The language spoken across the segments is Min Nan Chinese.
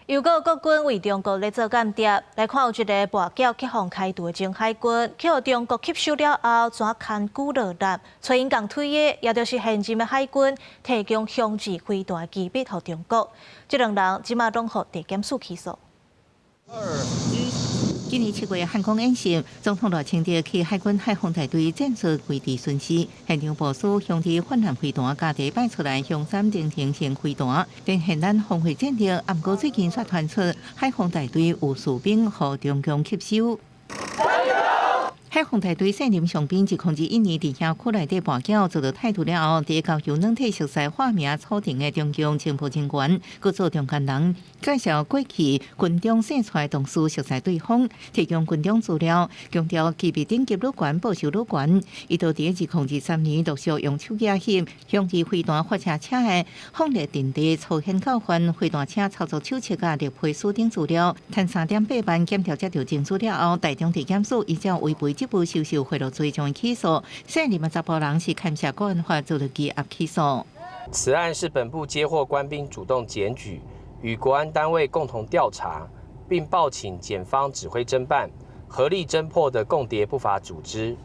又閣有國軍為中國咧做間諜，來看有一个跋筊去予開除的前海軍，去予中國吸收了後，怎牽久落力，揣𪜶仝推的，也就是現任的海軍提供雄二飛彈機密予中國。這兩人這馬攏予地檢署起訴。二一。今年7月漢光演習，總統賴清德去海軍海鋒大隊戰術基地巡視，現場部署雄二反艦飛彈，佮第一擺出來雄三中程型飛彈，展現咱防衛戰力。毋過最近煞傳出海鋒大隊有士兵予中共吸收。海鋒大隊現任上兵2021年佇遐區內底跋筊遭到汰除了後，佇交由軟體熟悉化名楚定的中共情報人員，閣做中間人，介紹過去軍中生出來同事熟似對方，提供軍中資料，強調機密等級愈懸，報酬愈懸。伊就佇2023年陸續用手機翕雄二飛彈發射車的風力陣地操演教範、飛彈車操作手冊佮綠皮書等資料，趁3.8萬檢調接著證據了後，台中地檢署依照違背職務收受賄賂罪將伊起訴，現任的查埔人是牽涉國安法遭到羈押起訴。此案是本部接獲官兵主動檢舉，與國安單位共同調查，並報請檢方指揮偵辦，合力偵破的共諜不法組織。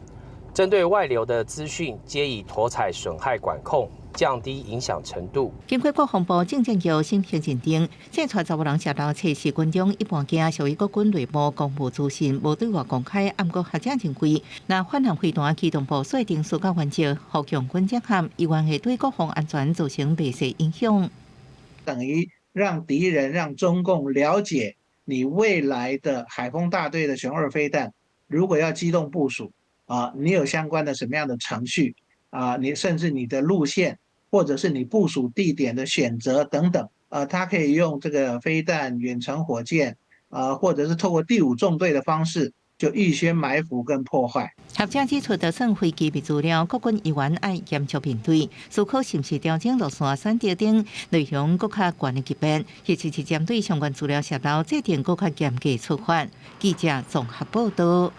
針對外流的資訊，皆以妥採損害管控，降低影響程度。經過國防部政戰局審核認定，這撮查某人洩露冊是軍中一般驚屬於國軍內部公務資訊，無對外公開。毋過學者認為，若反艦飛彈機動部署定數較原則，予共軍偵緝，依然會對國防安全造成袂細影響。等於讓敵人、讓中共了解你未來的海鋒大隊的雄二飛彈，如果要機動部署啊，你有相關的什麼樣的程序啊？你甚至你的路線，或者是你部署地點的選擇等等，它可以用這個飛彈、遠程火箭，或者是透過第五縱隊的方式，就預先埋伏跟破壞。學者指出，就算非機密資料，國軍依然愛嚴肅面對，思考是毋是調整路線、選擇等內容，閣較懸的級別，或者是針對相關資料洩露，制定閣較嚴格處罰。記者綜合報道。